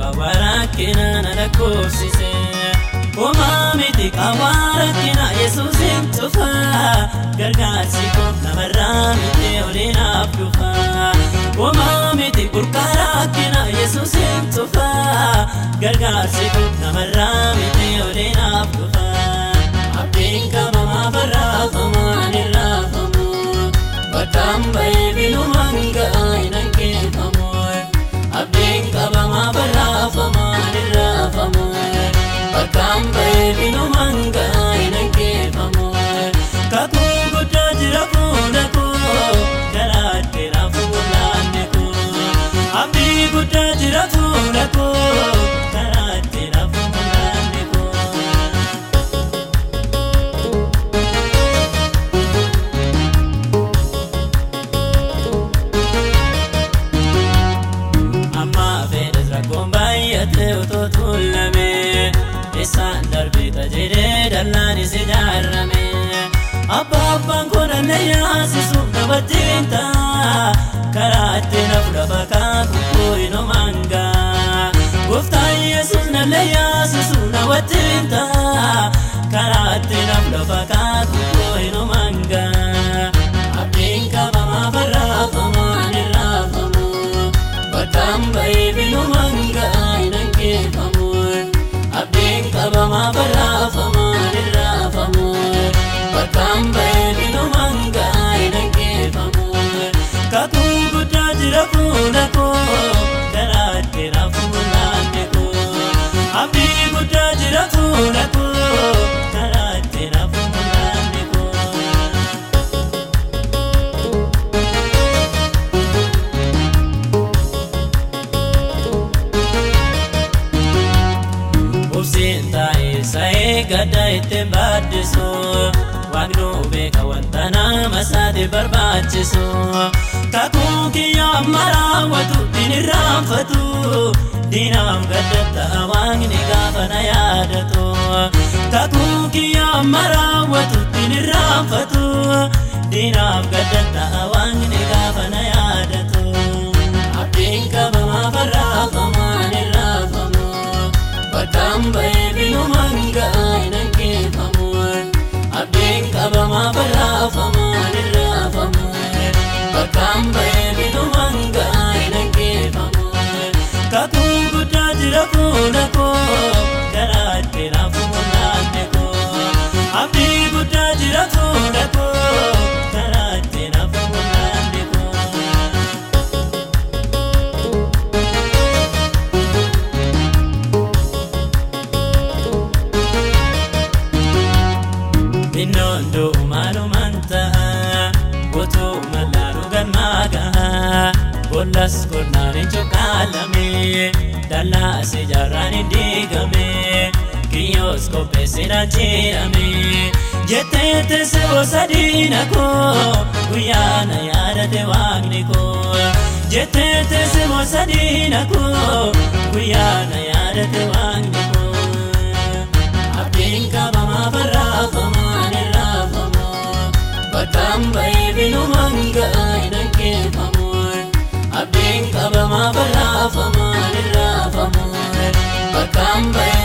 Qawarakina na lakkoofsise. Homaa miti qawarakina Yesuusin tufa. Gargaarsi koo namarraa miti olinaaf dhufa. Homaa miti burqaarakina Yesuusin tufa. Gargaarsi koo namarraa miti olinaaf dhufa. Abdiin qabamaa barraafamaan hin raafamu. Bakkaan ba'ee bilumaan ga'aa hin hanqeeffamu. Abdiin qabamaa barraafamaan hin raafamu. Bakkaan ba'ee bilumaan ga'aa hin hanqeeffamu. Kakuu guddaa jira fuula koo karaa dheeraa fuulaanne koo. Abdii guddaa jira fuula koo karaa dheeraa fuulaanne koo. Amma fedhas rakkoon baay'ate otoo tuulame. Isaan darbee jedhee dallaanis ijaarame. Abbaa abbaan koo na yaasisu na wajjin ta'a. Karaa ittiin hafu lafa kaakuu koo hin omangaa. Gooftaan Yesuus na yaasisu na wajjin ta'a. Karaa ittiin hafu lafa kaakuu koo hin omangaa. Abdiin qabamaa barraafamaan hin raafamu. Bakkaan ba'ee bilumaan ga'aa hin hanqeeffamu. Abdiin qabamaa barraafamaan hin raafamu. Bakkaan ba'ee bilumaan ga'aa hin hanqeeffamu. Kakuu guddaa jira fuula koo karaa dheeraa fuulaanne koo. Abdii guddaa jira fuula koo karaa dheeraa fuulaanne koo. Obsiin taa'ee sa'ee gadda ittiin baaddisu. Waaqni beeka wanta nama isaati barbaachisu. Kakuu kiyya amma raawwatu diin irraanfatu. Diinaaf gadda ta'a waaqni gaafa na yaadatu. Kakuu kiyya amma raawwatu diin irraanfatu. Diinaaf gadda ta'a waaqni gaafa na yaadatu. Abdiin qabamaa barraafamaan hin raafamu. Bakkaan ba'ee bilumaan ga'aa hin hanqeeffamu. Abdiin qabamaa barraafamaan hin raafamu. Bakkaan ba'ee bilumaan ga'aa hin hanqeeffamu. Kakuu guddaa jira fuula koo karaa dheeraa fuulaanne koo. Abdii guddaa jira fuula koo karaa dheeraa fuulaanne koo. Innoon du'u maalumaan ta'a utuu mallaaluu galmaa ga'a. Bollas qonnaan hin cuqqaalame dallaas ijaarraan hin diigame kiyyoos qopheessinaan ciirame. Jettee teessee bosa diina koo guyyaa na yaadate waaqni koo. Jettee teessee bosa diina koo guyyaa na yaadate waaqni koo. Abdiin qabamaa barraafamaan hin raafamu. Bakkaan ba'ee bilumaan ga'aa hin hanqeeffamu. Abdiin qabamaa barraafamaan hin raafamu. Bakkaan ba'ee